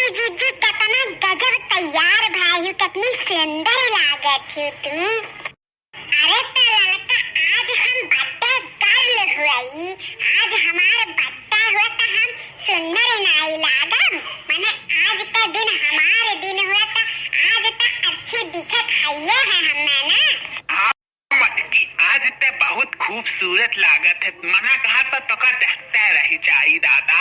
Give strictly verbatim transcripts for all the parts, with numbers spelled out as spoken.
जीजी, कितना गजब तैयार भा हू, कितनी सुंदर लागत हू तू। अरे तो ललका, आज हम birthday girl हुई, आज हमार birthday हुआ तो हम सुंदर नाई लागम? माने आज का दिन हमार दिन हुआ तो आज तो अच्छी दिखे खाइए है हमें ना। हाँ, मटकी, आज ते बहुत खूबसूरत लागत है, मना कहा तो तोका देखते रही जाई दादा।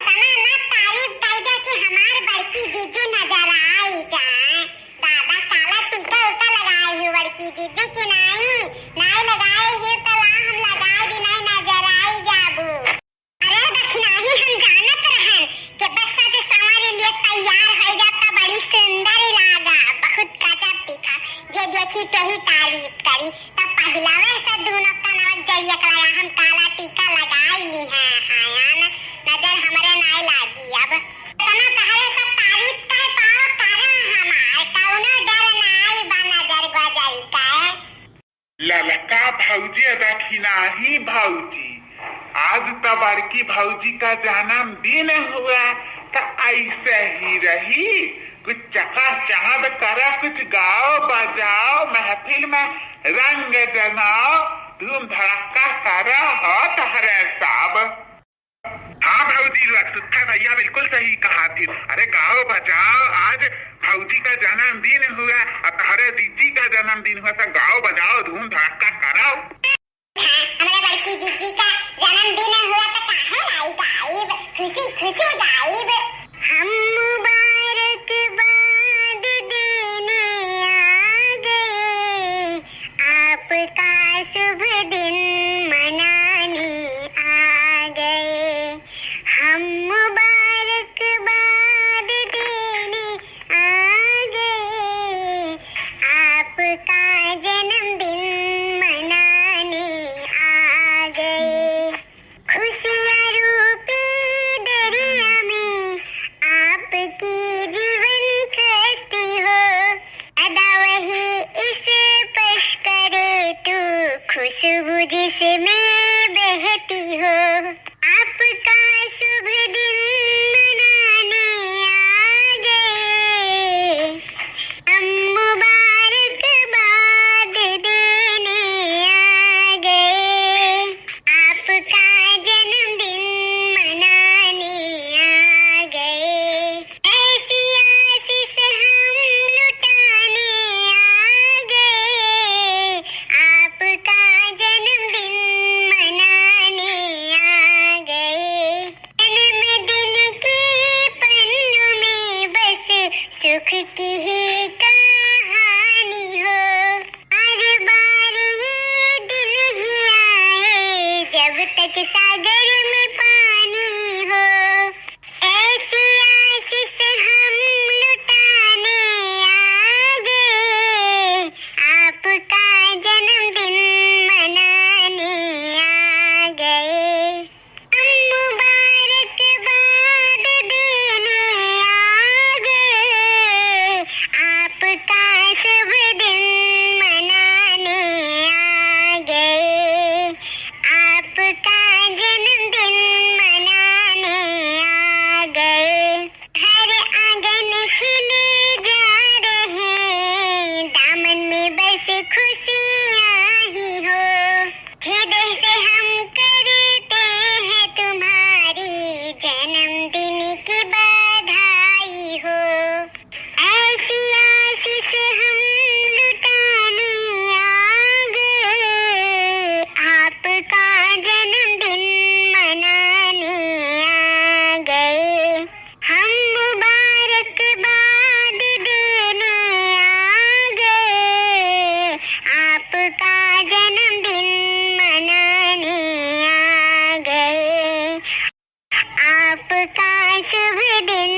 तना ना तारीफ कर दे कि हमार बड़की जीजी नजर आई जाए। दादा काला टीका उका लगाए हू बड़की जीजी कि नाई, नाई लगाए हू तो ला हम लगाए दी, नाई नजर आई जाबू। अरे दखिनाही हम जानत रहन कि बस आज सवारी लिए तैयार है जाता, बड़ी सुंदर लागा, बहुत गजब दिखा, जे देखी तेही तारीफ करी। तब पहिलवे से दुनो कनवा जइया कलाया हम काला टीका लगाई ली है, हायान नजर हमरे नाय लागी। अब तना तहरे सब तारीफ कह पाओ करा हमार, कौनो डर नाय बा नजर गुजर के। ललका भौजी, दखिनाही भौजी, आज त बड़की भौजी का जन्मदिन हुआ, त ऐसे ही रही। कुछ चकाचौंध करा, कुछ गाओ बजाओ, महफिल में रंग जमाओ, धूम धड़क्का करा हो तहरे सब। हाँ भौजी, सुत्था भैया बिल्कुल सही कहा थी। अरे गाओ बजाओ, आज भौजी का जन्मदिन हुआ और तहरे जीजी का जन्मदिन हुआ, तो गाओ बजाओ, धूम धड़क्का करो। हाँ, हमरा बड़की जीजी का जन्मदिन हुआ तो काहे नाई गाइब, खुशी खुशी गाइब। हम मुबारकबाद देने आ गए, आपका शुभ दिन मनाने आ गए। हम मुबारकबाद देने आ गए, आपका जन्मदिन मनाने आ गए। खुशियाँ रूपी दरिया में आपकी जीवन कश्ती हो, सदा वही इस पेश करे तू, खुशबू जिसमें बहती हो। आपका शुभ दिन मनाने आ गए, हम मुबारकबाद देने आ गए, आपका जन्मदिन मनाने आ गए। ऐसी आशीष हम लुटाने आ गए, आपका जन्मदिन मनाने आ गए। जन्मदिन के पन्नों में बस सुख की ही कहानी हो। हर बार ये दिन ही आए, जब तक सागर में पानी हो। ऐसी आशीष हम लुटाने आ गए, आपका जन्मदिन मनाने आ गए। हम मुबारकबाद देने आ गए, आपका शुभ दिन मनाने आ गए, आपका जन्मदिन मनाने आ गए। हर आंगन खिले जा रहे, दामन में बस खुशियाँ ही हो। हृदय से हम करते हैं तुम्हारी जन्मदिन की बधाई हो। ऐसी आशीष हम लुटाने आ गए, आपका जन्मदिन मनाने आ गए। हम मुबारकबाद देने आ गए, आपका जन्मदिन मनाने आ गए, आपका शुभ दिन